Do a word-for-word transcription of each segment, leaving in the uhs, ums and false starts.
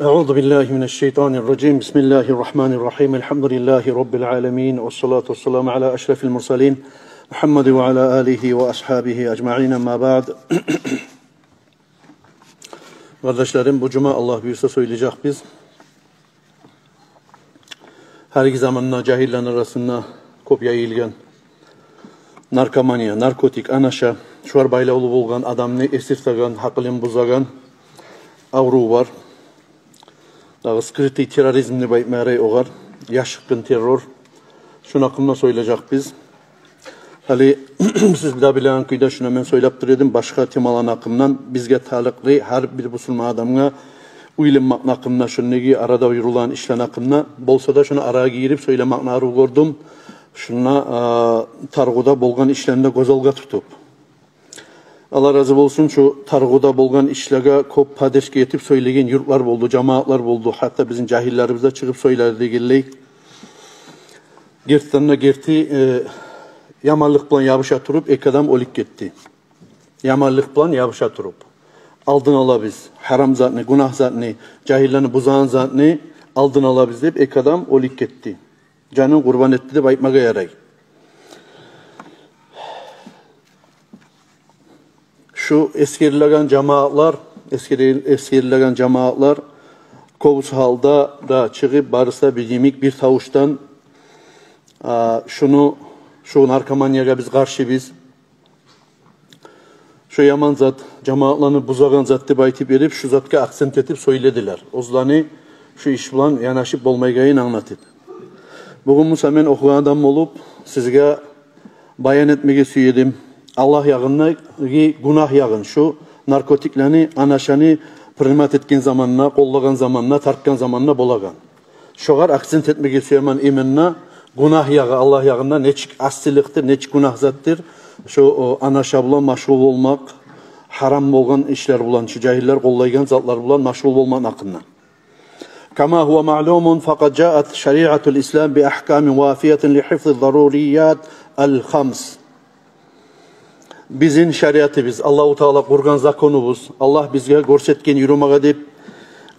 أعوذ بالله من الشيطان الرجيم. بسم الله الرحمن الرحيم. الحمد لله رب العالمين. والصلاة والسلام على أشرف المرسلين محمد وعلى آله وأصحابه أجمعين. أما بعد. Къардашларым, бу жума, Аллагь буюрса, сёйлежекбиз гьалиги заманда жагьиллени арасында кёп яйылгъан наркомания, наркотик, анаша, шулар байлавлу болгъан, адамны эсиртеген, гьакъылын бузагъан аврув бар. Дагъы скрытый терроризм деп айтма ярай огъар, яшыртгъын террор. Шуну гьакъында сёйлежекбиз. Гьали сиз де билеген кюйде, шуну мен сёйлеп тура эдим, башгъа темаланы гьакъындан, бизге талыкълы, гьар бир бусурман адамгъа уьйренмекни гьакъында, шундагъы арада юрюлеген ишлени гьакъында. Болса да, шуну арагъа гийирип сёйлемекни арив гёрдюм. Шунда, а, Таргъуда болгъан ишлени де гёз алгъа тутуп. Аллагь рази болсун, шу Таргъуда болгъан ишлеге кёп поддержка этип сёйлеген юртлар болду, жамаатлар болду. Гьатта бизин жагьиллерибиз де чыгъып сёйледи дегенлей. Гертиден де герти, э, яманлыкъ булан ябуша туруп, эки адам оьлюп гетди. Яманлыкъ булан ябуша туруп. Алдын алабыз. Гьарам затны, гюнагь затны, жагьиллени бузагъан затны алдын алабыз деп, эки адам оьлюп гетди. Жанын къурбан этди деп айтмагъа ярай. Шу эсгерилеген жамаатлар, эсгери-, эсгерилеген жамаатлар кёбюсю гьалда да чыгъып, барысы да бир йимик, бир тавушдан, а, шуну, шу наркоманиягъа биз къаршыбыз. Шу яман зат, жамаатланы бузагъан зат деп айтып берип, шу затгъа акцент этип сёйледилер. Оьзлени шу иш булан янашып болмайгъанын англатып. Бугюн буса мен охугъан адам болуп, сизге баян этмеге сюе эдим Аллагь ягъындагъы гюнагь ягъын, шу наркотиклени, анашаны принимать этген заманда, къоллагъан заманда, тартгъан заманда болагъан. Шогъар акцент этмеге сюемен, именно гюнагь ягъы, Аллагь ягъында нечик асиликдир, нечик гюнагь затдыр. Шу, о, анаша булан машгъул болмакъ, гьарам болгъан ишлер булан, шу жагьиллер къоллайгъан затлар булан машгъул болмакъны гьакъында. كما هو معلوم، فقد جاءت شريعة الإسلام بأحكام وافية لحفظ الضروريات الخمس. Бизин шариатыбыз, Аллагьу Таала къургъан законубуз, Аллагь бизге гёрсетген, юрюмеге деп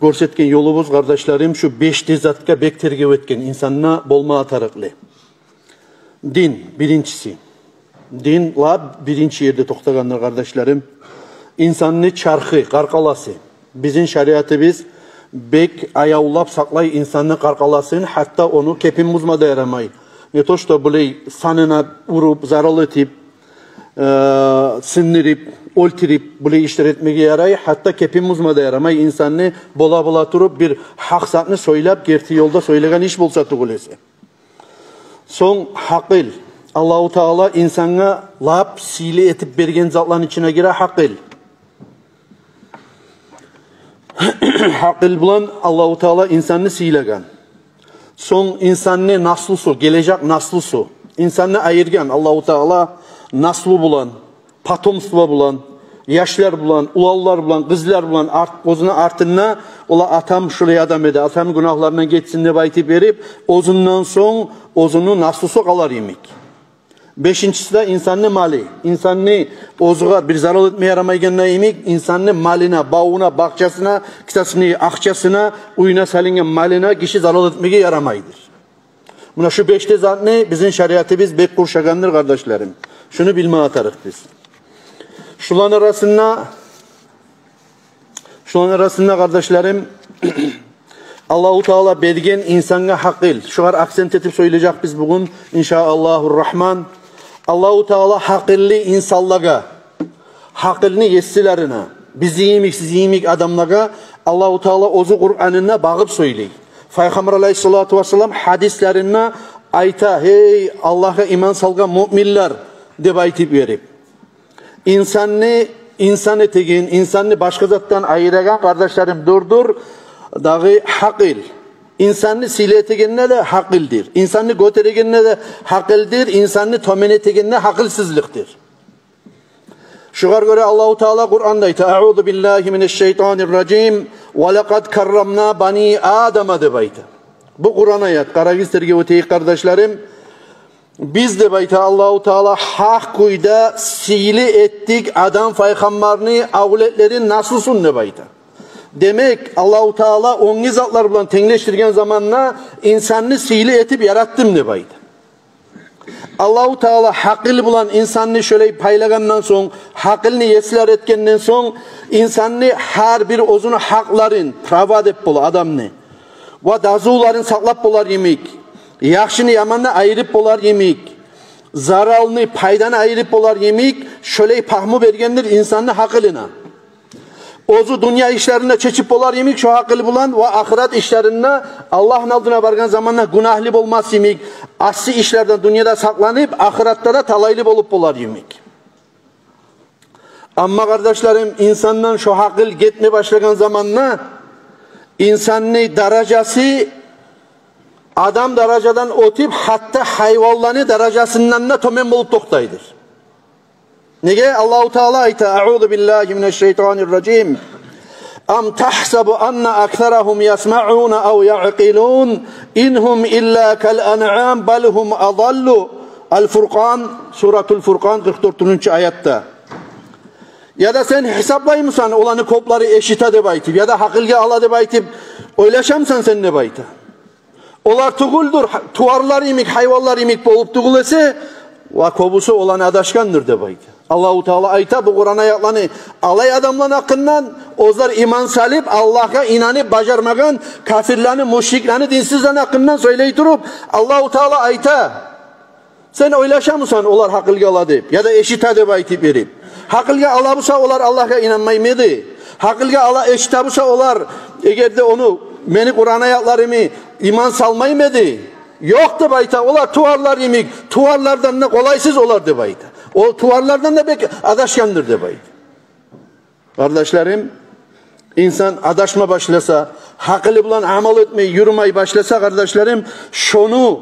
гёрсетген ёлубуз, къардашларым, шу беш де затгъа бек тергев этген, инсанда болма тарыкълы. Дин, биринчиси. Дин лап биринчи ерде токътагъандыр, къардашларым. Инсанны чархы, къаркъарасы. Бизин шариатыбыз бек аявлап сакълай инсанны къаркъарасын, гьатта ону кепин бузма да ярамай. Не то что булай санына уруп, зарал этип, э, сындырып, оьлтюрюп, булай ишлер этмеге ярай, гьатта кепин бузма да ярамай инсанны, бола-бола туруп бир гьакъ затны сёйлеп, герти ёлда сёйлеген иш болса тюгюл эсе. Сонг гьакъыл. Аллагьу Таала инсангъа лап сыйлы этип берген затланы ичине гире гьакъыл. Гьакъыл булан Аллагьу Таала инсанны сыйлагъан. Сонг инсанны наслусу, гележек наслусу. Инсанны айыргъан Аллагьу Таала наслу булан, потомство булан, яшлар булан, уланлар булан, къызлар булан, арт-, оьзюню артында, ола атам шулай адам эди, атам гюнагьларындан гетсин деп айтып берип, оьзюнден сонг оьзюню наслусу къалар йимик. Бешинчиси де инсанны малы. Инсанны оьзюне бир зарал этме ярамайгъанда йимик, инсанны малына, бавуна, бакъчасына, китасыны акъчасына, уьюне салынгъан малына гиши зарал этмеге ярамайдыр. Муна шу беш де затны бизин шариатыбыз бек къуршагъандыр, къардашларым. Шуну билме тарыкъбыз. Шуланы арасында, шуланы арасында, къардашларым, Аллагьу Таала берген инсангъа гьакъыл. Шугъар акцент этип сёйлежекбиз бугюн, иншааллагьу рагьман. Аллагьу Таала гьакъыллы инсанлагъа, гьакъылны есилерине, бизин йимик, сизин йимик адамлагъа Аллагьу Таала оьзю Къуранында багъып сёйлей. Пайхаммар алайгьиссалату вассалам гьадислеринде айта: «Гьей, Аллагьгъа иман салгъан муъминлер», — деп айтып берип. Инсанны инсан этеген, инсанны башгъа затдан айырагъан, къардашларым, дюрдюр дагъы гьакъыл. Инсанны сыйлы этегенде де гьакъылдыр. Инсанны гётерегенде де гьакъылдыр. Инсанны тёмен этегенде гьакъылсызлыкъдыр. Шугъар гёре Аллагьу Таала Къуранда айта: «Аъузу биллагьи минаш-шайтанир-ражим. Ва лакъад каррамна бани Адама», — деп айта. Бу Къуран аят. Къарагъыз, тергев этейик, къардашларым. «Биз, — деп айта Аллагьу Таала, — гьакъ кюйде сыйлы этдик Адам пайхаммарны авлетлерин, наслусун», — деп айта. Демек, Аллагьу Таала оьзге затлар булан тенглешдирген заманда инсанны сыйлы этип яратдым деп айта. Аллагьу Таала гьакъыл булан инсанны шолай пайлагъандан сонг, гьакъылны есилер этгенден сонг, инсанны гьар бир оьзюню гьакъларын, права деп бола адамны, ва дазуларын сакълап болар йимик, яхшыны ямандан айырып болар йимик, заралны пайданы айырып болар йимик, шолай пагьму бергендир инсанны гьакъылына. Оьзю дюнья ишлерин де чечип болар йимик шо гьакъыл булан, ва ахырат ишлерин де, Аллагьны алдына баргъан заманда гюнагьлы болмас йимик, асси ишлерден дюньяда сакъланып, ахыратда да талайлы болуп болар йимик. Амма, къардашларым, инсандан шо гьакъыл гетме башлагъан заманда инсанны даражасы адам даражадан оьтюп, гьатта гьайванланы даражасындан да тёбен болуп токътайдыр. Неге? Аллагьу Таала айта: «Аъузу биллагьи минаш-шайтанир-ражим. Ам тагьсабу анна аксарагьум ясмаъуна ав яъкъилун. Ин гьум илла кал-анъам, бал гьум адаллу». Ал-Фуркъан, Суратул Фуркъан, къыркъ дёртюнчю аятда. Яда сен гьисаплаймысан, оланы кёплери эшите деп айтып, яда гьакъылгъа ала деп айтып ойлашамысан сен деп айта. Олар тюгюлдюр, гьа-, туварлар йимик, гьайванлар йимик болуп тюгюл эсе, ва кёбюсю оланы адашгъандыр деп айта. Аллагьу Таала айта бу Къуран аятланы алай адамланы гьакъындан, оьзлер иман салып, Аллагьгъа инанып бажармагъан капирлени, мушриклени, динсизлени гьакъындан сёйлей туруп, Аллагьу Таала айта: «Сен ойлашамысан олар гьакъылгъа ала деп, яда эшите деп айтып берип? Гьакъылгъа ала буса, олар Аллагьгъа инанмаймы эди? Гьакъылгъа ала, эшите буса, олар, эгер де ону, мени Къуран аятларымы, иман салмаймы эди?» «Ёкъ, – деп айта, – олар туварлар йимик, туварлардан да къолайсыз олар», – деп айта. «Ол туварлардан да бек адашгъандыр», – деп айта. Къардашларым, инсан адашма башласа, гьакъылы булан амал этмей, юрюмей башласа, къардашларым, шону,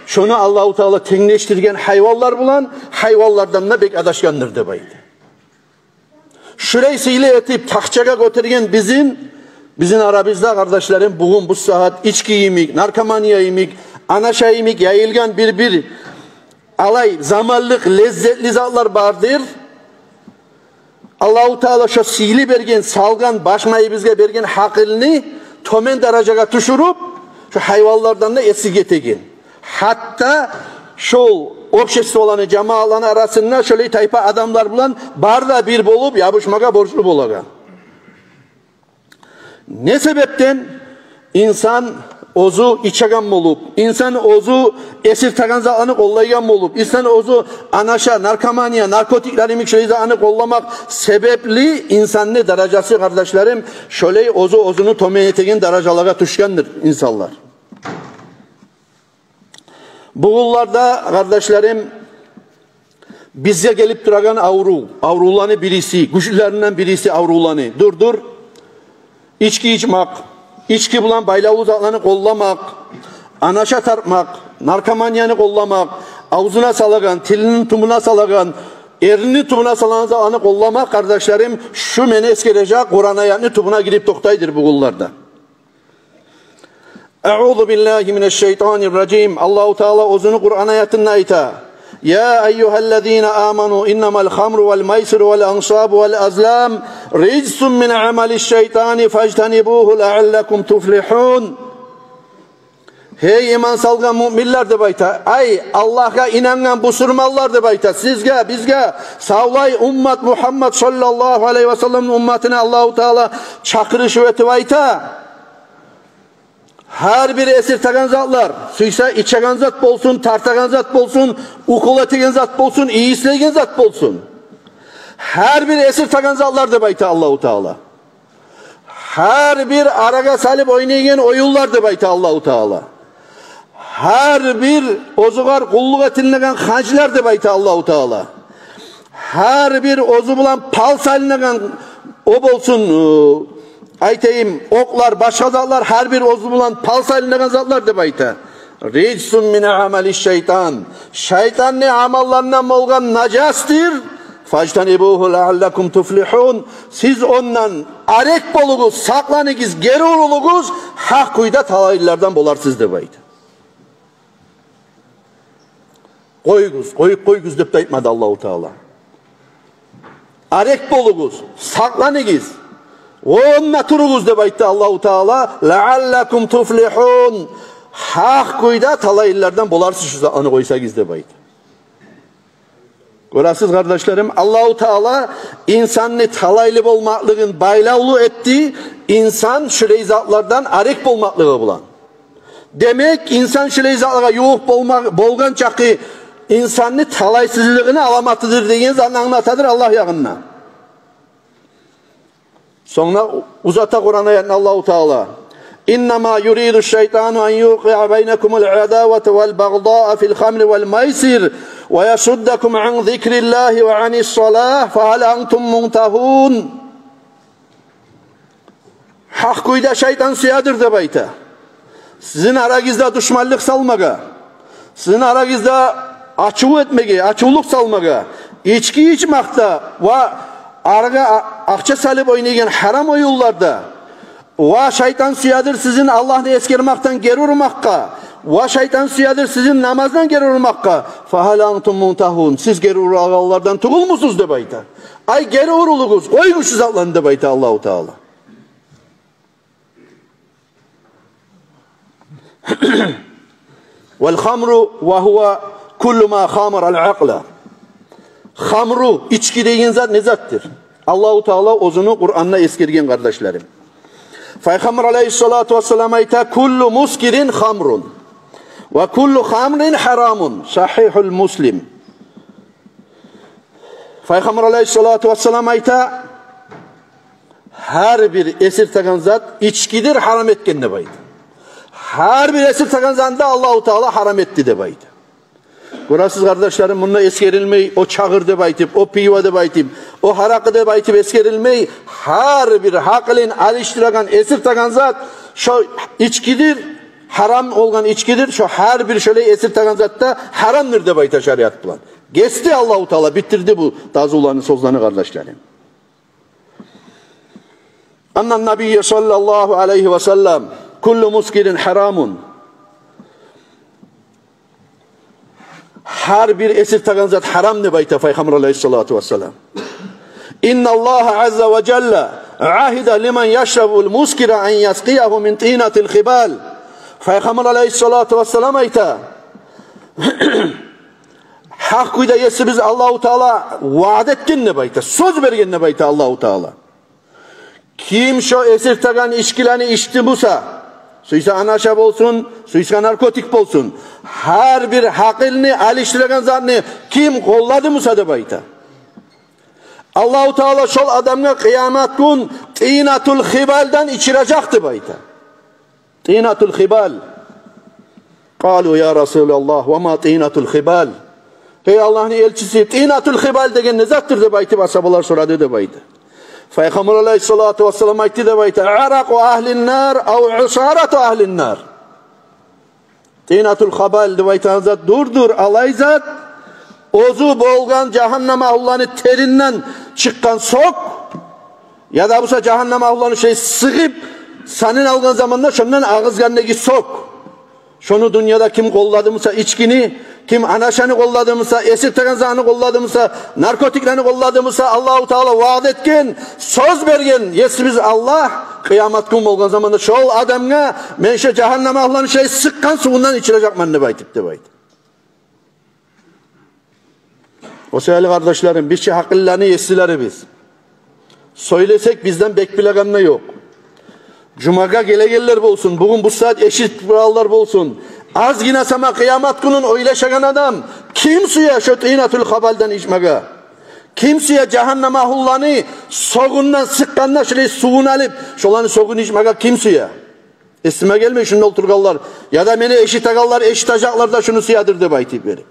шону Аллагьу Таала тенглешдирген гьайванлар булан, гьайванлардан да бек адашгъандыр деп айта. Шулай сыйлы этип тахчагъа гётерген бизин, бизин арабызда, къардашларым, бугюн бу сагьат ички йимик, наркомания йимик, анаша йимик яйылгъан бир-бир алай заманлыкъ леззетли затлар бардыр. Аллагьу Таала шо сыйлы берген, салгъан, баш майыбызгъа берген гьакъылны тёбен даражагъа тюшюрюп, шо гьайванлардан да эсиз гетеген. Гьатта шол обществоланы, жамаатланы арасында шолай тайпа адамлар булан бары да бир болуп ябушмагъа борчлу болагъан. Не себепден? Инсан оьзю ичеген болуп, инсан оьзю эсиртеген затланы къоллайгъан болуп, инсан оьзю анаша, наркомания, наркотиклер йимик шолай затланы къолламакъ себепли инсанны даражасы, къардашларым, шолай оьзю оьзюню тёбен этеген даражалагъа тюшгендир инсанлар. Бугюнлерде, къардашларым, бизге гелип турагъан аврув, аврувланы бириси, гючлюлеринден бириси аврувланы, дюр, дюр, ички ичмек, ички булан байлавлу затланы къолламакъ, анаша тартмакъ, наркоманияны къолламакъ, авзуна салагъан, тилини тюбюне салагъан, эрнини тюбюне салагъан затланы къолламакъ, къардашларым, шу мени эсгережек Къуран аятны тюбюне гирип токътайдыр бугюнлерде. Аъузу биллагьи минаш-шайтанир-ражим. Аллагьу Таала оьзюню Къуран аятында айта: «Я айюгьаллазина аману иннамал хамру вал майсиру вал ансабу вал азлам риджсун мин амалиш-шайтани фажтанибугьу лаъаллакум туфлигьун». Гьей, иман салгъан муъминлер, деп айта. Ай, Аллагьгъа инангъан бусурманлар, деп айта. Сизге, бизге, савлай уммат, Мугьаммад саллаллагьу алайгьи ва салламны умматына Аллагьу Таала чакъырышыв этип айта. Гьар бир эсиртеген затлар, сюйсе ичеген зат болсун, тартагъан зат болсун, укол этеген зат болсун, ийислейген зат болсун. Гьар бир эсиртеген затлар, деп айта Аллагьу Таала. Гьар бир арагъа салып ойнайгъан оюнлар, деп айта Аллагьу Таала. Гьар бир оьзюгер къуллукъ этилинеген хажлар, деп айта Аллагьу Таала. Гьар бир оьзю булан пал салынагъан, о болсун, э, айтайым, окълар, башгъа затлар, гьар бир оьзю булан пал салынагъан затлар, деп айта. Риджсун мин амалиш-шайтан. Шайтанны амалларындан болгъан нажасдыр. Фажтанибугьу лаъаллакум туфлигьун. Сиз ондан арек болугъуз, сакъланыгъыз, гери урулугъуз, гьакъ кюйде талайлылардан боларсыз, деп айта. Къоюгъуз, къоюп къоюгъуз деп де айтмады Аллагьу Таала. Арек болугъуз, сакъланыгъыз. Онда туругъуз деп айтды Аллагьу Таала, «Лааллакум туфлихун». Гьакъ кюйде талайлылардан боларсыз шу затланы къойсагъыз деп айтды. Гёресиз, къардашларым, Аллагьу Таала инсанны талайлы болмакълыгъын байлавлу этди, инсан шулай затлардан арек болмакълыгъы булан. Демек, инсан шулай затлагъа ювукъ болма-, болгъан чакъы инсанны талайсызлыгъыны аламатыдыр деген затны англатадыр Аллагь ягъындан. Сонг да узата Къуран аятны Аллагьу Таала: «Иннама юриду шайтану ан юкъиа байнакумул адавата вал багъдаа фил хамри вал майсир ва ясуддакум ан зикриллагьи ва анис салагь, фагьал антум мунтагьун». Гьакъ кюйде шайтан сюедир деп айта сизин арагъызда душманлыкъ салмагъа, сизин арагъызда ачув этмеге, ачувлукъ салмагъа, ички ичмакъда ва арагъа а-, акъча салып ойнайгъан гьарам оюнларда. Ва шайтан сюедир сизин Аллагьны эсгермакъдан гери урмакъгъа, ва шайтан сюедир сизин намаздан гери урмакъгъа. Фагьал антум мунтагьун, сиз гери урагъанлардан тюгюлмюсюз деп айта. Ай, гери урулугъуз, къоюгъуз шу затланы деп айта Аллагьу Таала. Вал хамру ва гьува куллу ма хамарал акъла. Хамру, ички деген зат не затдыр? Аллагьу Таала оьзюню Къуранда эсгерген, къардашларым. Пайхаммар алайгьиссалату вассалам айта: «Куллу мускирин хамрун, ва куллу хамрин гьарамун». Сагьигьул Муслим. Пайхаммар алайгьиссалату вассалам айта: «Гьар бир эсиртеген зат ичкидир, гьарам этген», – деп айта. «Гьар бир эсиртеген затны да Аллагьу Таала гьарам этди», – деп айта. Гёресиз, къардашларым, мунда эсгерилмей о чагъыр деп айтып, о пиво деп айтып, о гьаракъы деп айтып эсгерилмей, гьар бир гьакъылын алышдырагъан, эсиртеген зат шо ичкидир, гьарам болгъан ичкидир, шо гьар бир шолай эсиртеген зат да гьарамдыр деп айта шариат булан. Гесди Аллагьу Таала, битдирди бу дазуланы, сёзлени, къардашларым. Аннан набийя саллаллагьу алайгьи ва саллам: «Куллу мускирин гьарамун». Гьар бир эсиртеген зат гьарам деп айта Пайхаммар алайгьиссалату вассалам. «Инналлагьа азза ва жалла агьида лиман яшрабул мускира ан яскиягьу мин тинатил хибал». Пайхаммар алайгьиссалату вассалам айта: «Гьакъ кюйде Есибиз Аллагьу Таала ваъда этген деп айта, сёз берген деп айта Аллагьу Таала. Ким шо эсиртеген ичкилени ичди буса, сюйсе анаша болсун, сюйсе наркотик болсун, гьар бир гьакъылны алышдырагъан затны ким къоллады буса, – деп айта, – Аллагьу Таала шол адамгъа къыямат гюн тинатул хибалдан ичирежек», – деп айта. Тинатул хибал. Къалу: «Я Расулаллагь, ва ма тинатул хибал?» «Гьей Аллагьны элчиси, тинатул хибал деген не затдыр?» – деп айтып асгьабалар сорады деп айта. Пайхаммар алайгьиссалату вассалам айтды деп айта: «Аракъу агьлин нар ав усарату агьлин нар». Тинатул хибал деп айтагъан зат дурдур алай зат, оьзю болгъан жагьаннам агьлуланы теринден чыкъгъан сок, яда буса жагьаннам агьлуланы шей сыгъып, санын алгъан заманда шондан агъызгъандагъы сок. Шону дюньяда ким къоллады буса, ичкини, ким анашаны къоллады буса, эсиртеген затны къоллады буса, наркотиклени къоллады буса, Аллагьу Таала ваъда этген, сёз берген Есибиз Аллагь, къыямат гюн болгъан заманда шол адамгъа мен шо жагьаннам агьлуланы шей сыкъгъан сувундан ичирежекмен деп айтып, деп айта. О саялы, къардашларым, биз чи гьакъылланы еслилерибиз. Сёйлесек, бизден бек билеген де ёкъ. Жумагъа гелегенлер болсун, бугюн бу сагьат эшитип турагъанлар болсун. Азгъына сама къыямат гюнюн ойлашагъан адам, ким сюе шо тинатул хибалдан ичмеге? Ким сюе жагьаннам агьлуланы согундан сыкъгъанда шолай сувун алып, шоланы согун ичмеге ким сюе? Эсиме гелмей шунда олтургъанлар, яда мени эшитегенлер эшитежеклер де шуну сюедир деп айтып берип.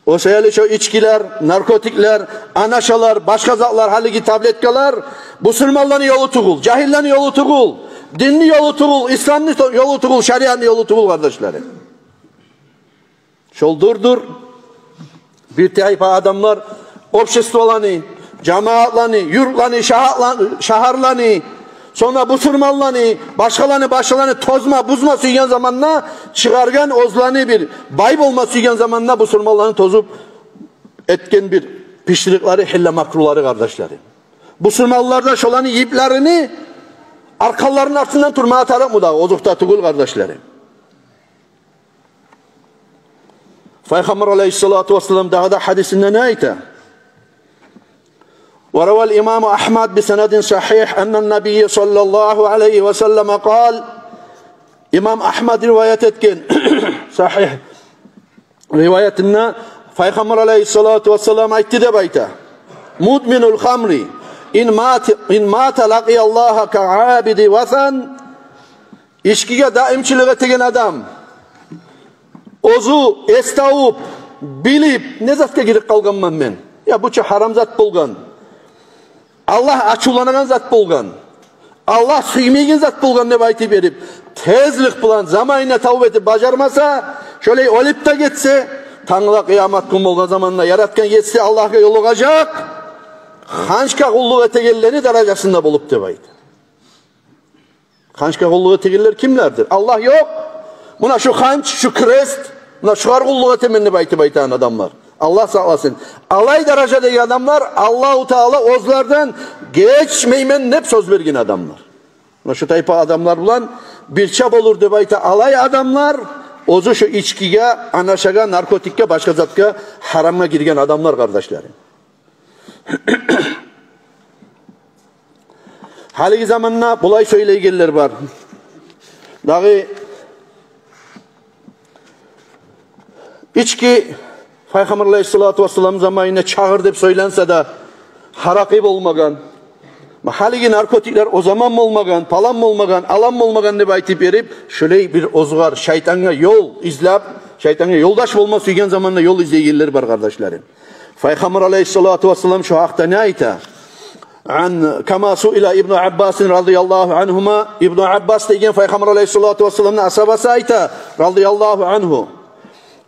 О саялы шо ичкилер, наркотиклер, анашалар, башгъа затлар, гьалиги таблеткалар бусурманланы ёлу тюгюл, жагьиллени ёлу тюгюл, динни ёлу тюгюл, исламны то-, ёлу тюгюл, шариатны ёлу тюгюл, къардашларым. Шол дурдур бир тайпа адамлар обществоланы, жамаатланы, юртланы, шагьатланы, шагьарланы, сонг да бусурманланы, башгъаланы, башгъаланы тозма, бузма сюйген заманда, чыгъаргъан оьзлени бир бай болма сюйген заманда бусурманланы тозуп этген бир пишрикълери, гьилла-макрулары, къардашларым. Бусурманлар да шоланы йиплерини арканларыны артындан турмагъа тарыкъмы дагъы? Озокъда тюгюл, къардашларым. Пайхаммар алайгьиссалату вассалам дагъы да гьадисинде не айта? وروى الإمام أحمد بسند صحيح أن النبي صلى الله عليه وسلم قال. Имам Агьмад риваят этген сагьигь риваятында Пайхаммар алайгьиссалату вассалам айтды деп айта: مدمن الخمر إن مات، إن مات لقي الله كعابد وثن. Ичкиге даимчилик этеген адам, оьзю эс тавуп, билип, не затгъа гирип къалгъанман мен? Я бу чу гьарам зат болгъан, Аллагь ачувланагъан зат болгъан, Аллагь сюймейген зат болгъан деп айтып берип, тезлик булан заманына тавба этип бажармаса, шолай оьлюп де гетсе, тангала къыямат гюн болгъан заманда яратгъан Есси Аллагьгъа ёлугъажакъ, ханчгъа къуллукъ этегенлени даражасында болуп деп айта. Ханчгъа къуллукъ этегенлер кимлердир? Аллагь ёкъ. Муна шу ханч, шу крест, муна шугъар къуллукъ этемен деп айтып айтагъан адамлар. Аллагь сакъласын. Алай даражадагъы адамлар, Аллагьу Таала оьзлерден гечмеймен деп сёз берген адамлар. Муна шу тайпа адамлар булан бирче болур деп айта алай адамлар, оьзю шу ичкиге, анашагъа, наркотикге, башгъа затгъа, гьарамгъа гирген адамлар, къардашларым. Гьалиги заманда булай сёйлейгенлер бар. Дагъы ички Пайхаммар алайгьиссалату вассалам заманына чагъыр деп сёйленсе де, гьаракъы болмагъан, гьалиги наркотиклер о заман болмагъан, палан болмагъан, алан болмагъан деп айтып берип, шолай бир оьзгъар шайтангъа ёл излеп, шайтангъа ёлдаш болма сюйген заманда ёл излейгенлер бар, къардашларым. Пайхаммар алайгьиссалату вассалам шу гьакъда не айта? عن، كما سئل ابن عباس رضي الله عنهما. Ибну Аббас деген Пайхаммар алайгьиссалату вассаламны асгьабасы айта, радияллагьу ангьу.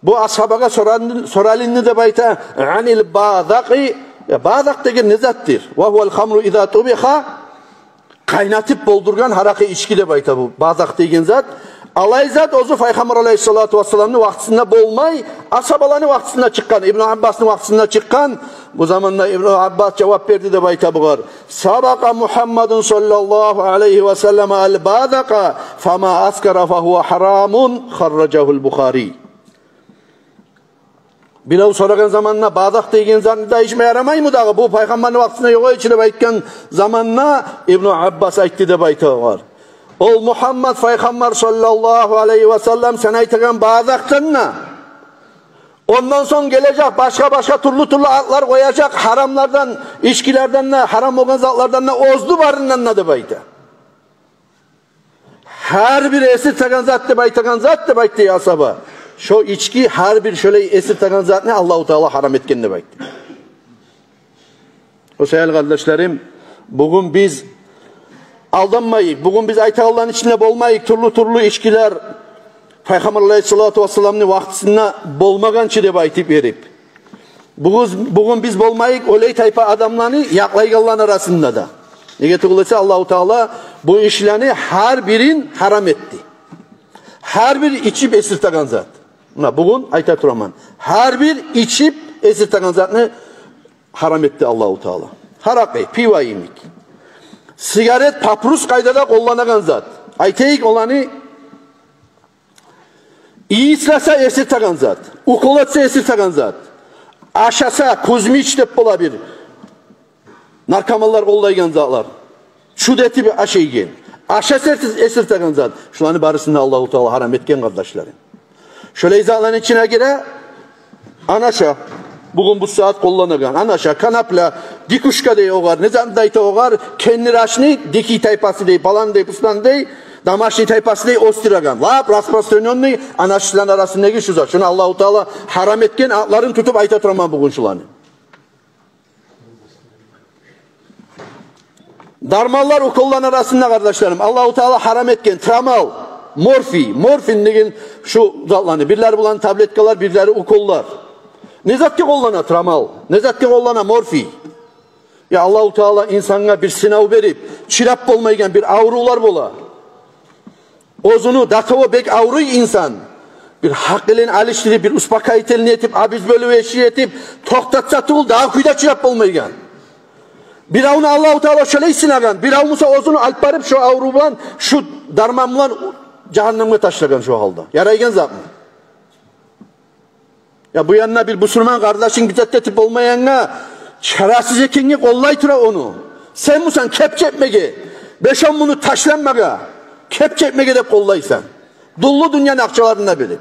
Бу асгьабагъа соран-, соралынды деп айта, عن البذق. Я, базакъ деген не затдыр? وهو الخمر إذا طبخ. Къайнатып болдургъан гьаракъы, ички деп айта бу базакъ деген зат. Алай зат оьзю Пайхаммар алайгьиссалату вассаламны вакътисинде болмай, асгьабаланы вакътисинде чыкъгъан, Ибну Аббасны вакътисинде чыкъгъан. Бу заманда Ибну Аббас жавап берди деп айта бугъар: سبق محمد صلى الله عليه وسلم البذق فما أسكر فهو حرام. خرجه البخاري. Бирев сорагъан заманда, базакъ деген затны да ичме ярамаймы дагъы? Бу Пайхаммарны вакътисинде ёкъ эди чи деп айтгъан заманда, Ибну Аббас айтды деп айта огъар: ол Мугьаммад Пайхаммар саллаллагьу алайгьи ва саллам сен айтагъан базакъдан да, ондан сонг гележек башгъа-башгъа тюрлю-тюрлю атлар къояжакъ, гьарамлардан, ичкилерден де, гьарам болгъан затлардан да, оьзлю барындан да деп айта. Гьар бир эсиртеген зат деп айтагъан зат деп айтды асгьаба. Шо ички гьар бир шолай эсиртеген затны Аллагьу Таала гьарам этген деп айтды. О саялы, къардашларым, бугюн биз алданмайыкъ, бугюн биз айтагъанланы ичинде болмайыкъ, тюрлю-тюрлю ичкилер Пайхаммар алайгьиссалату вассаламны вакътисинде болмагъан чы деп айтып берип. Бугюн, бугюн биз болмайыкъ олай тайпа адамланы якълайгъанланы арасында да. Неге тюгюл эсе, Аллагьу Таала бу ишлени гьар бирин гьарам этди. Гьар бир ичип эсиртеген зат. Муна бугюн айта тураман. Гьар бир ичип эсиртеген затны гьарам этди Аллагьу Таала. Гьаракъы, пиво йимик. Сигарет, папирос къайдада къолланагъан зат. Айтайыкъ оланы. Ийислесе эсиртеген зат, укол этсе эсиртеген зат. Ашаса, кузмич деп бола бир наркоманлар къоллайгъан затлар. Чуд этип ашайгъан. Ашаса эсир-, эсиртеген зат. Шуланы барысын да Аллагьу Таала гьарам этген, къардашларым. Шолай затланы ичине гире анаша, бугюн бу сагьат къолланагъан анаша, конопля, дикушка дей огъар, не зат да айта огъар, кендир ашны дикий тайпасы дей, палан дей, пустан дей, домашний тайпасы дей, оьстюреген. Лап распространённый анашаланы арасындагъы шу зат. Шуну Аллагьу Таала гьарам этген, атларын тутуп айта тураман бугюн шуланы. Дарманлар, уколланы арасында, къардашларым, Аллагьу Таала гьарам этген трамал, морфий, морфин деген шу затланы. Бирлери булан таблеткалар, бирлери уколлар. Не затгъа къоллана трамал? Не затгъа къоллана морфий? Я Аллагьу Таала инсангъа бир сынав берип, чыдап болмайгъан бир аврувлар бола. Оьзюню до того бек авруй инсан. Бир гьакъылын алышдырып, бир успокоительный этип, обезболивающий этип токътатса тюгюл, дагъы кюйде чыдап болмайгъан. Биревню Аллагьу Таала шолай сынагъан, бирев буса оьзюню алып барып шо аврув булан, шо дарман булан жагьаннемге ташлагъан шо гьалда. Ярайгъан затмы? Я бу янда бир бусурман къардашынг бир зат этип болмайгъангъа, чарасыз экенге къоллай тура ону. Сен бусанг кепчи этмеге, беш-он минут ташланмагъа, кепчи этмеге деп къоллайсан. Дуллу дюньяны акъчаларын да берип.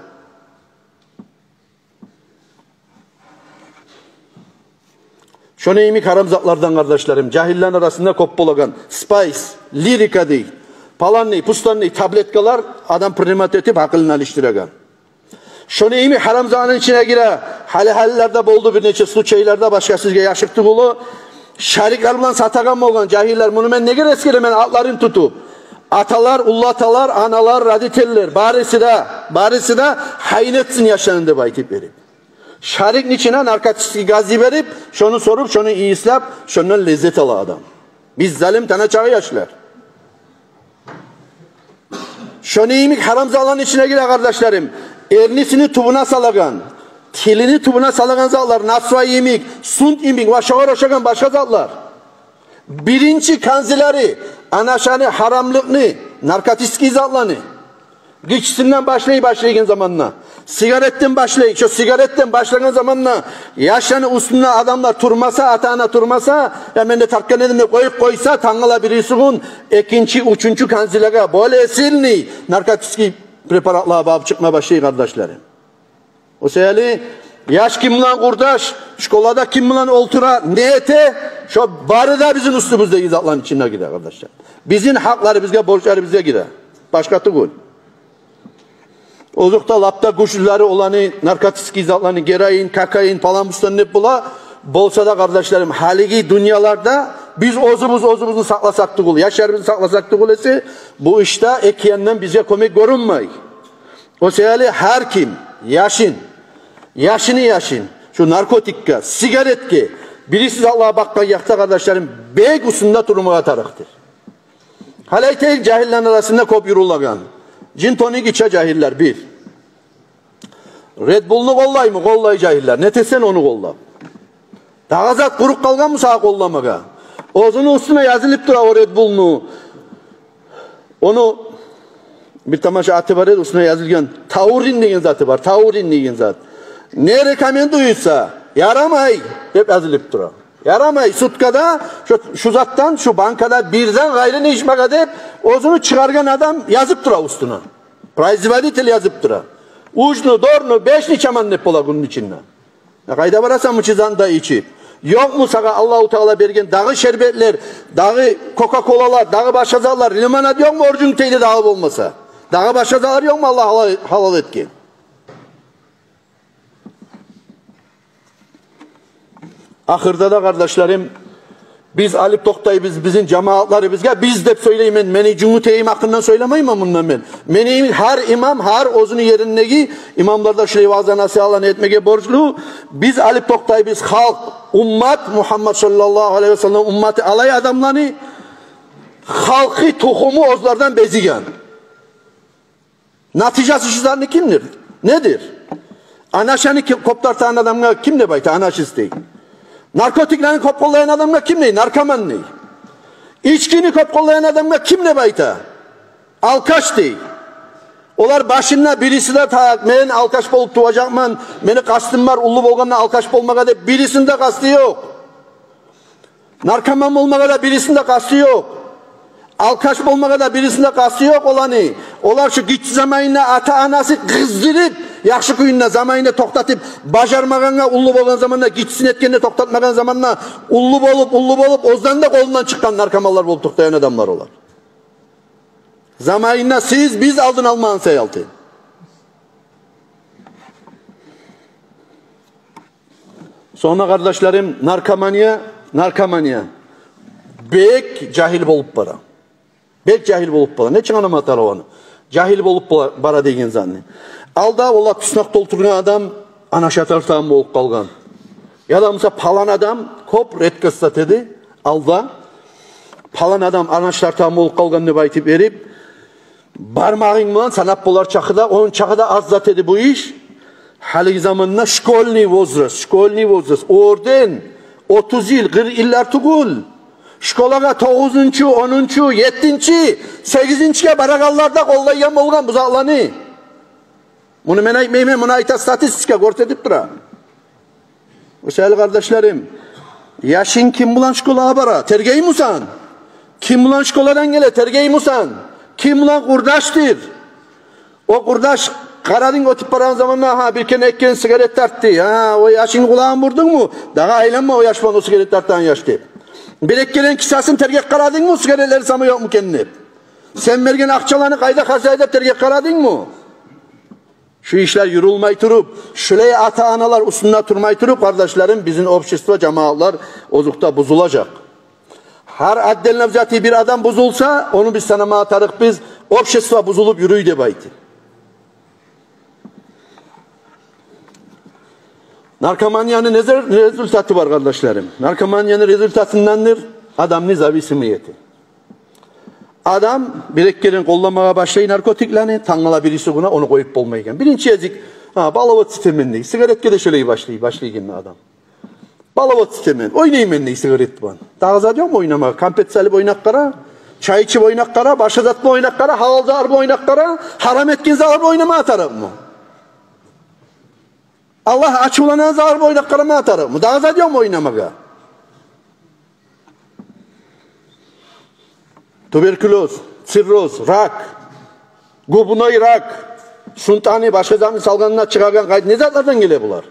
Шону йимик гьарам затлардан, къардашларым, жагьиллени арасында кёп болагъан. Спайс, лирика дей, палан дей, пустан дей таблеткалар адам принимать этип, гьакъылын алышдырагъан. Шону йимик гьарам затланы ичине гире. Гьали-гьалилерде болду бир нече случайларда, башгъа сизге яшыкъ тюгюл о. Шариклер булан сатагъан болгъан жагьиллер. Муну мен неге эсгеремен, атларын тутуп? Аталар, уллу аталар, аналар, родительлер, бариси де, бариси де гьайын этсин яшланы деп айтып берип. Шарикни ичине наркотический газ йиберип, шону соруп, шону ийислеп, шондан леззет ала адам. Биз залим тана чагъы яшлар. Шону йимик гьарам затланы ичине гире, къардашларым. Эрнисини тюбюне салагъан, тилини тюбюне салагъан затлар, насвай йимик, сунт йимик ва шогъар ошагъан башгъа затлар. Биринчи канзилери анашаны гьарамлыкъны, наркотический затланы. Гиччисинден башлай, башлайгъан заманда. Сигаретден башлай, шо сигаретден башлагъан заманда яшланы уьстюнде адамлар турмаса, ата-ана турмаса, я мен де тартгъан эдим деп къоюп къойса, тангала бириси гюн экинчи, уьчюнчю канзилеге более сильный наркотический препаратлагъа багъып чыкъма башлай, къардашларым. О саялы яш ким булан къурдаш, школада ким булан олтура, не эте, шо бары да бизин уьстюбюздеги затланы ичине гире, къардашлар. Бизин гьакъларыбызгъа, борчларыбызгъа гире. Башгъа тюгюл. Озокъда, лап да гючлюлери оланы, наркотический затланы, героин, кокаин, палан-пустан деп бола. Болса да, къардашларым, гьалиги дюньяларда биз оьзюбюз оьзюбюзню сакъласакъ тюгюл, яшларыбызны сакъласакъ тюгюл эсе, бу ишде эки яндан бизге кёмек гёрюнмей. О саялы гьар ким яшын, яшыны яшын шу наркотикге, сигаретге, бирисиз Аллагь бакъгъан якъда, къардашларым, бек уьстюнде турмагъа тарыкъдыр. Гьали айтайыкъ, жагьиллени арасында кёп юрюлеген. Джин-тоник иче жагьиллер, бир. Red Bull-ну къоллаймы? Къоллай жагьиллер. Не этесен ону къоллап? Дагъы зат къуруп къалгъанмы сагъа къолламагъа? Оьзюню уьстюне язылып тура о Red Bull-ну. Ону бир тамаша аты бар эди, уьстюне язылгъан, таурин деген заты бар, таурин деген зат. Не рекомендуется, ярамай деп язылып тура. Ярамай суткада шу, шу затдан, шу банкада бирден къайрыны ичмеге деп оьзюню чыгъаргъан адам язып тура уьстюне. Производитель язып тура. Уьчню, дёртню, бешни ичемен деп бола гюнню ичинде. Я къайда барасан мычызан да ичип? Ёкъму сагъа Аллагьу Таала берген дагъы шербетлер, дагъы кока-колалар, дагъы башгъа затлар, лимонад ёкъму, оржунг тейли дагъы болмаса? Дагъы башгъа затлар ёкъму Аллагь гьалал, гьалал этген? Ахырда да, къардашларым, биз алып токътайбыз бизин жамаатларыбызгъа, биз деп сёйлеймен, мени жюнгютейим гьакъындан сёйлемеймен мунда мен. Мени гьар имам, гьар оьзюню ериндеги имамлар да шулай ваъза-насигьатланы этмеге борчлу. Биз алып токътайбыз халкъ, уммат, Мугьаммад саллаллагьу алайгьи ва саллам умматы алай адамланы, халкъы, тухуму оьзлерден безиген. Натижасы шу затны кимдир? Недир? Анашаны ки-, кёп тартагъан адамгъа ким деп айта? Анашист дей. Наркотиклени кёп къоллайгъан адамгъа ким дей? Наркоман дей. Ичкини кёп къоллайгъан адамгъа ким деп айта? Алкаш дей. Олар башында бириси де, так, мен алкаш болуп туважакъман, мени къастым бар уллу болгъанда алкаш болмагъа деп, бирисини де къасты ёкъ. Наркоман болмагъа да бирисини де къасты ёкъ. Алкаш болмагъа да бирисини де къасты ёкъ оланы. Олар шу гиччи заманында ата-анасы къыздырып, яхшы кюйюнде, заманында токътатып, бажармагъангъа, уллу болгъан заманда, гиччисин этгенде токътатмагъан заманда, уллу болуп, уллу болуп, оьзден де къолундан чыкъгъан наркоманлар болуп токътайгъан адамлар олар. Заманында сиз, биз алдын алмагъан саялы. Сонг, къардашларым, наркомания, наркомания бек жагьил болуп бара. Бек жагьил болуп бара. Нечик анама тараланы? Жагьил болуп бара, бара деген затны. Алда ола туснакъ толтургъан адам анаша тартагъан болуп къалгъан. Яда, мисал, палан адам, кёп редкость зат эди. Алда палан адам анаша тартагъан болуп къалгъан деп айтып берип, бармагъынг булан санап болар чакъы да, ончакъы да аз зат эди бу иш. Гьалиги заманда школьный возраст, школьный возраст, орден, отуз йыл, къыркъ йыллар тюгюл. Школагъа тогъузунчу, онунчу, еттинчи, сегизинчиге барагъанлар да къоллайгъан болгъан бу затланы. Муну мен айтмайман, муну айта статистика, гёрсетип тура. О саялы, къардашларым, яшынг ким булан школагъа бара, тергеймисен? Ким булан школадан геле, тергеймисен? Ким булан къурдашдыр? О къурдаш, къарадынг, оьтюп барагъан заманда, гьа, бир керен, эки керен сигарет тартды. Гьа, о яшынгны къулагъын бурдунгму? Дагъы айланма о яш булан, о сигарет тартагъан яш деп. Бир-эки керен кисасын тергеп къарадынгмы, сигаретлери сама ёкъму экен деп? Сен берген акъчаланы къайда харжлай деп тергеп къарадынгмы? Шу ишлер юрюлмей туруп, шулай ата-аналар уьстюнде турмай туруп, къардашларым, бизин общество, жамиятлар озокъда бузулажакъ. Гьар отдельно взятый бир адам бузулса, ону биз санамагъа тарыкъбыз, общество бузулуп юрюй деп айтып. Наркоманияны не зер-, не результаты бар, къардашларым? Наркоманияны результатындандыр адамны зависимый эте. Адам бир-эки керен къолламагъа башлай наркотиклени, тангала-бирисигюн ону къоюп болмайгъан. Биринчи эзик, гьа, балават ситемен дей, сигаретге де шолай башлай, башлайгъанда адам. Балават ситемен, ойнайман дей сигарет булан. Дагъы зат ёкъму ойнамагъа? Конфет салып ойнап къара, чай ичип ойнап къара, башгъа зат булан ойнап къара, гьалал зат булан ойнап къара, гьарам этген зат булан ойнамагъа тарыкъмы? Аллагь ачувланагъан зат булан ойнап къарамагъа тарыкъмы? Дагъы зат ёкъму ойнамагъа? Туберкулёз, цирроз, рак, губной рак, сунтаны, башгъа затны салгъанда чыгъагъан къайт-, не затлардан геле булар?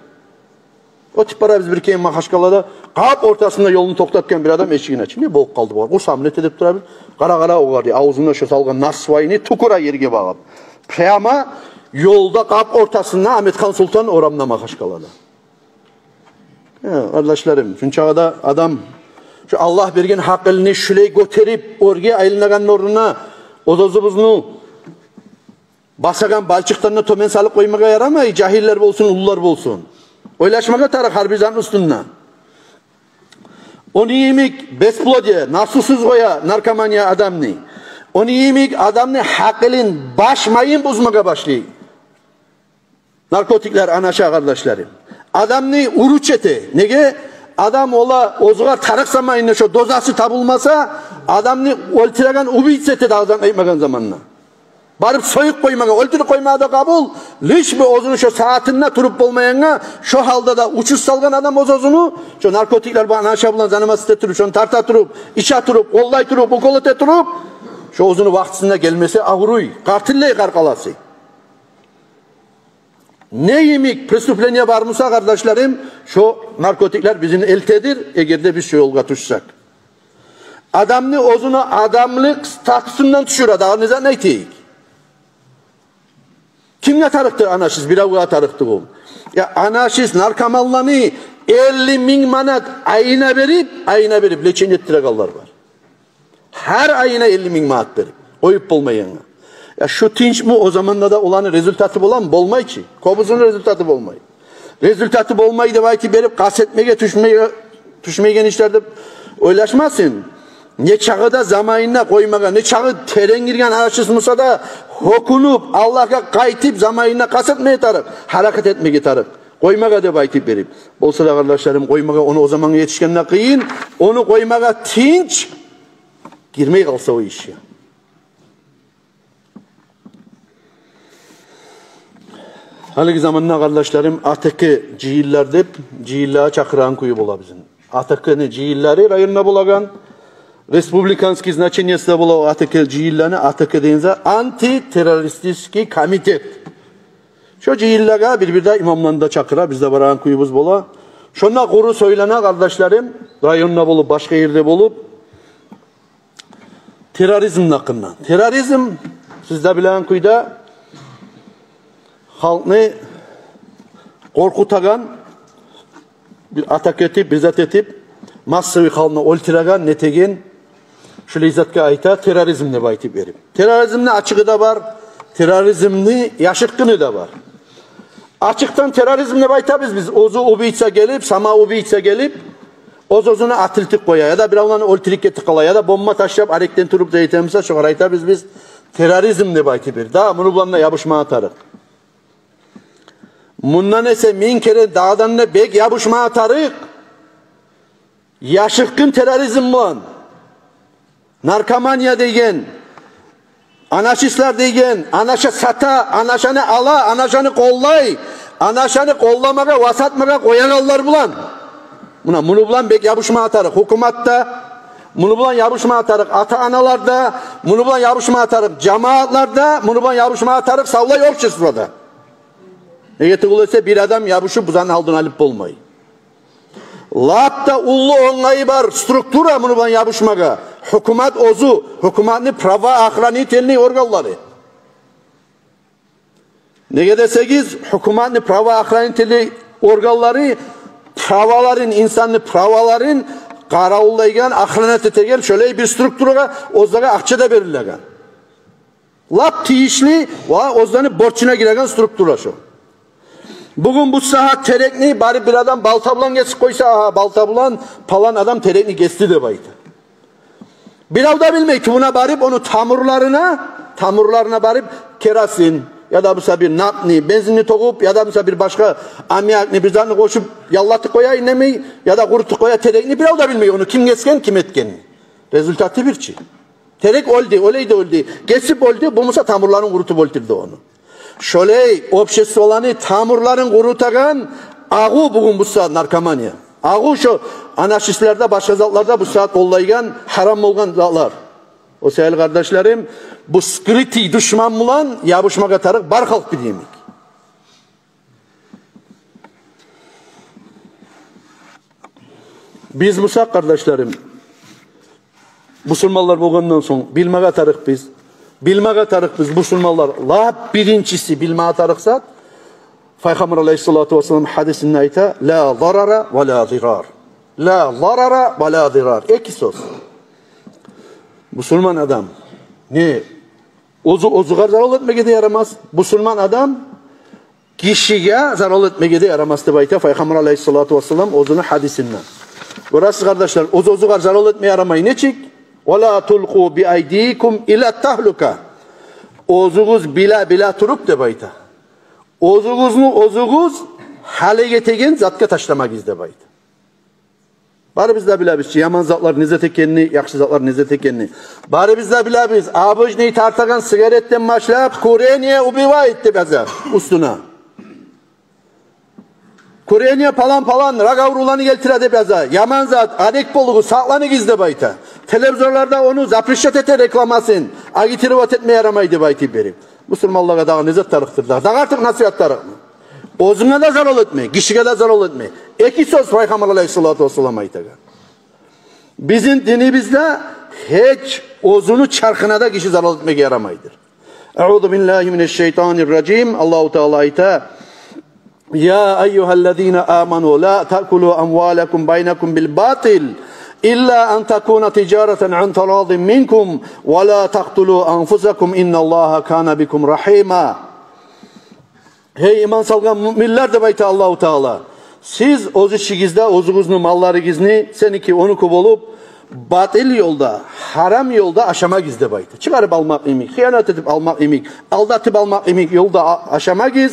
Оьтюп барабыз бир керен Магьачкъалада, къап ортасында ёлну токътатгъан бир адам эшигин ачып. Не болуп къалды бугъар? Къурсамын эте деп турабыз. Къара-къара огъар дей, авзунда шо салгъан насвайны тюкюре ерге багъып. Прямо ёлда, къап ортасында, Агьмедхан Султан орамында, Магьачкъалада. Гьа, къардашларым, шунчагъа да адам шо Аллагь берген гьакъылны шулай гётерип, оьрге айланагъан орнуна, оьз-оьзюбюзню басагъан балчыкъдан да тёбен салып къоймагъа ярамай, жагьиллер болсун, уллулар болсун. Ойлашмагъа тарыкъ гьар бир затны уьстюнде. Ону йимик бесплодие, насусуз къоя наркомания адамны. Ону йимик адамны гьакъылын, баш майын бузмагъа башлай. Наркотиклер ана ша, къардашларым. Адамны уруч эте. Неге? Адам ола оьзюне тарыкъ заманында шо дозасы табылмаса, адамны оьлтюреген убийца эте, дагъы зат айтмагъан заманда. Барып союп къоймагъа, оьлтюрюп къоймагъа да къабул, лишь бы оьзюню шо сагьатында туруп болмайгъангъа, шо гьалда да учуз салгъан адам оьз-оьзюню, шо наркотиклер булан, ана ша булан заниматься эте туруп, шону тарта туруп, иче туруп, къоллай туруп, укол эте туруп, шо оьзюню вакътисинде гелмесе, авруй, къартыллай къаркъарасы. Не йимик преступление бар буса, къардашларым, шо наркотиклер бизин элтедир, эгер де биз шо ёлгъа тюшсек. Адамны оьзюню адамлыкъ статусундан тюшюре, дагъы не зат айтайыкъ? Кимге тарыкъдыр анашист? Биревге тарыкъдыр ол. Я анашист наркоманланы элли минг манат айына берип, айына берип лечение этдирегенлер бар. Гьар айына элли минг манат берип, къоюп болмайгъангъа. Я шу тынчмы, о заманда да оланы результаты боламы? Болмай чы. Кёбюсюню результаты болмай. Результаты болмай деп айтып берип, къаст этмеге тюшмей-, тюшмейген ишлер деп ойлашмасын. Нечакъы да заманында къоймагъа, нечакъы терен гирген анашист буса да, гьёкюнюп, Аллагьгъа къайтып, заманында къаст этмеге тарыкъ, гьаракат этмеге тарыкъ. Къоймагъа деп айтып берип. Болса да, къардашларым, къоймагъа, ону о замангъа етишгенде къыйын, ону къоймагъа тынч, гирмей къалса о ишге. Гьалиги заманда, къардашларым, А Т К жыйынлар деп, жыйынлагъа чакъырагъан кюю бола бизин. А Т К-ны жыйынлары районда болагъан, республиканский значениеси де бола А Т К жыйынланы, А Т К деген зат — антитеррористический комитет. Шо жыйынлагъа бир-бирде имамланы да чакъыра, биз де барагъан кююбюз бола. Шонда къуру сёйлене, къардашларым, районда болуп, башгъа ерде болуп, терроризмни гьакъында. Терроризм, сиз де билеген кюйде, халкъны къоркъутагъан, бир атака этип, бир зат этип, массовый халкъны оьлтюреген, нетеген, шулай затгъа айта терроризм деп айтып берип. Терроризмни ачыгъы да бар, терроризмни яшыртгъыны да бар. Ачыкъдан терроризм деп айтабыз биз, оьзю убийца гелип, самоубийца гелип, оьз-оьзюне атылтып къоя, яда биревлени оьлтюрюп гетип къала, яда бомба ташлап, арекден туруп да этемиса, шогъар айтабыз биз терроризм деп айтып бир. Да муну булан да ябушмагъа тарыкъ. Мундан эсе минг керен дагъыдан да бек ябушмагъа тарыкъ. Яшыртгъын терроризм булан. Наркомания деген, анашистлер деген, анаша сата, анашаны ала, анашаны къоллай, анашаны къолламагъа ва сатмагъа къоягъанлар булан. Муна, муну булан бек ябушма тарыкъ гьукумат да, муну булан ябушма тарыкъ ата-аналар да, муну булан ябушма тарыкъ жамиятлар да, муну булан ябушма тарыкъ савлай общество да. Неге тюгюл эсе, бир адам ябушуп бу затны алдын алып болмай. Лап да уллу онгайы бар структура муну булан ябушмагъа. Гьукумат оьзю, гьукуматны правоохранительный органлары. Неге десегиз, гьукуматны правоохранительный органлары праволарын, инсанны праволарын къаравуллайгъан, охранять этеген шолай бир структурагъа, оьзлеге акъча да берилеген. Лап тийишли ва оьзлени борчуна гиреген структура шо. Бугюн бу сагьат терекни барып бир адам балта булан гесип къойса, агьа, балта булан палан адам терекни гесди деп айта. Бирев де билмей тюбюне барып, ону тамурларына, тамурларына барып керосин яда буса бир нафтны, бензинни тёгюп, яда буса бир башгъа аммиакны, бир затны къошуп яллатып къоя, индемей, яда къурутуп къоя терекни, бирев де билмей ону ким гесген, ким этген. Результаты бир чи. Терек оьлдю, оьлей де оьлдю. Гесип оьлдю, болмаса тамурларын къурутуп оьлтюрдю ону. Шолай обществоланы тамурларын къурутагъан агъу бугюн бу сагьат наркомания. Агъу шо анашистлер де, башгъа затлар да бу сагьат къоллайгъан гьарам болгъан затлар. О саялы, къардашларым, бу скрытый душман булан ябушмагъа тарыкъ бар халкъ бир йимик. Биз буса, къардашларым, бусурманлар болгъандан сонг билмеге тарыкъбыз. Билмеге тарыкъбыз, бусурманлар, лап биринчиси билмеге тарыкъ зат. Пайхаммар алайгьиссалату вассалам гьадисинде айта: «Ла зарара ва ла зирар». «Ла зарара ва ла зирар». Эки сёз. Бусурман адам не оьзю оьзюне зарал этмеге де ярамас. Бусурман адам гишиге зарал этмеге де ярамас деп айта Пайхаммар алайгьиссалату вассалам оьзюню гьадисинде. Гёресиз, къардашлар, оьз-оьзюгер зарал этме ярамай. Нечик? «Ва ла тулкъу би айдикум ила тагьлука». Оьзюгюз биле-биле туруп деп айта, оьзюгюзню оьзюгюз гьалек этеген затгъа ташламагъыз деп айта. Барыбыз да билебиз чи, яман затлар не зат экенни, яхшы затлар не зат экенни. Барыбыз да билебиз, обычный тартагъан сигаретден башлап, «Курение убивает» деп яза уьстюне. «Курение палан-палан рак аврувланы гелтире» деп яза. Яман зат, арек болугъуз, сакъланыгъыз деп айта. Телевизорларда ону запрещать эте рекламасын, агитировать этме ярамай деп айтып берип. Бусурманлагъа дагъы не зат тарыкъдыр дагъы? Дагъы артыкъ насигьат тарыкъмы? Оьзюнге де зарал этме, гишиге де зарал этме. Эки сёз Пайхаммар алайгьиссалату вассалам айтагъан. Бизин динибизде гьеч оьзюню чархына да гиши зарал этмеге ярамайдыр. Аузу биллагьи минаш шайтанир ражим. Аллагьу Таала айта: «Я айюгьаллазина аману ла таъкулу амвалакум байнакум бил батил илла ан такуна тижаратан ан тарадин минкум ва ла такътулу анфусакум инналлагьа кана бикум рагьима». Гьей иман салгъан муъминлер, деп айта Аллагьу Таала, сиз оьз ичигизде оьзюгюзню малларыгъызны, сеники, онуки болуп, батил ёлда, гьарам ёлда ашамагъыз деп айта. Чыгъарып алмакъ йимик, хыянат этип алмакъ йимик, алдатып алмакъ йимик ёлда а-, ашамагъыз.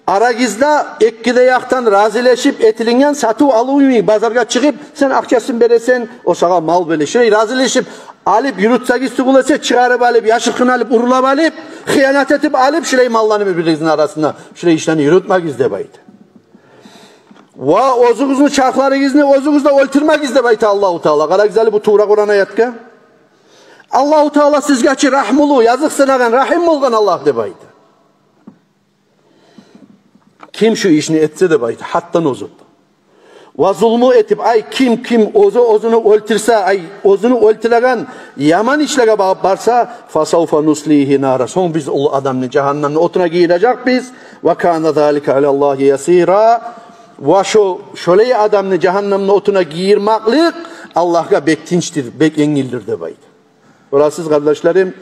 Арагъызда эки де якъдан разилешип этилинген сатыв-алыв йимик, базаргъа чыгъып, сен акъчасын бересен, о сагъа мал бере. Шулай разилешип алып юрютсегиз тюгюл эсе, чыгъарып алып, яшыртгъын алып, урлап алып, хыянат этип алып, шулай малланы бир-биригизни арасында шулай ишлени юрютмегиз деп айта. Ва оьзюгюзню чархларыгъызны оьзюгюз де оьлтюрмегиз деп айта Аллагьу Таала. Къарагъыз гьали бу тувра Къуран аятгъа. Аллагьу Таала сизге чи рагьмулу, языкъсынагъан, рагьим болгъан Аллагь деп айта. Ким шу ишни этсе деп айта, гьатдан озуп, ва зулму этип, ай, ким, ким оьзю оьзюню оьлтюрсе, ай, оьзюню оьлтюреген яман ишлеге багъып барса, фасавфа нуслигьи нара, сонг биз ол адамны жагьаннемни отуна гийирежекбиз. Ва кана залика алаллагьи ясира. Ва шо, шолай адамны жагьаннемни отуна гийирмеклик Аллагьгъа бек тынчдыр, бек енгилдир деп айта. Гёресиз, къардашларым,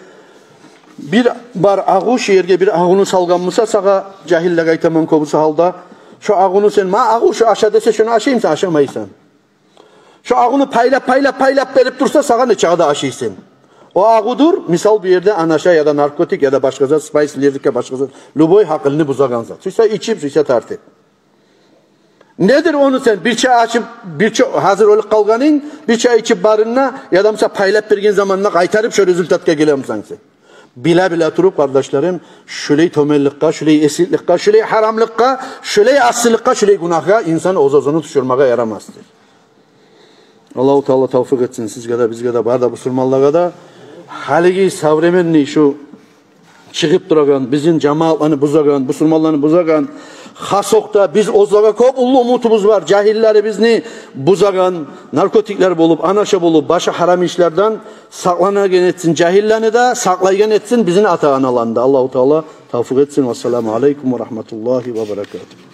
бир бар агъу, шу ерге бир агъуну салгъан буса сагъа, жагьиллеге айтаман кёбюсю гьалда, шо агъуну сен, ма агъу, шо аша десе, шону ашаймысан, ашамайсан. Шо агъуну пайлап, пайлап, пайлап берип турса сагъа, нечакъы да ашайсан. О агъудур, мисал, бу ерде анаша яда наркотик яда башгъа зат, спайс, лирика, башгъа зат, любой гьакъылны бузагъан зат. Сюйсе ичип, сюйсе тартып. Недир ону сен бирче ачып, бирче гьазир оьлюп къалгъанынг, бирче ичип барында, яда буса пайлап берген заманда къайтарып шо результатгъа гелемисен сен? Биле-биле туруп, къардашларым, шулай тёменликге, шулай эсикликге, шулай гьарамлыкъгъа, шулай асиликге, шулай гюнагьгъа инсан оьз-оьзюн тюшюрмеге ярамасдыр. Аллагьу Таала тавфикъ этсин сизге де, бизге де, бары да бусурманлагъа да. Гьалиги современный шу чыгъып турагъан, бизин жамиятланы бузагъан, бусурманланы бузагъан, хас окъда биз оьзлеге кёп уллу умутубуз бар, жагьиллерибизни бузагъан, наркотиклер болуп, анаша болуп, башы гьарам ишлерден сакъланагъан этсин жагьиллени де, сакълайгъан этсин бизин ата-аналаны да. Аллагьу Таала тавфикъ этсин. Вассаламу алейкум ва рагьматуллагьи ва баракатугь.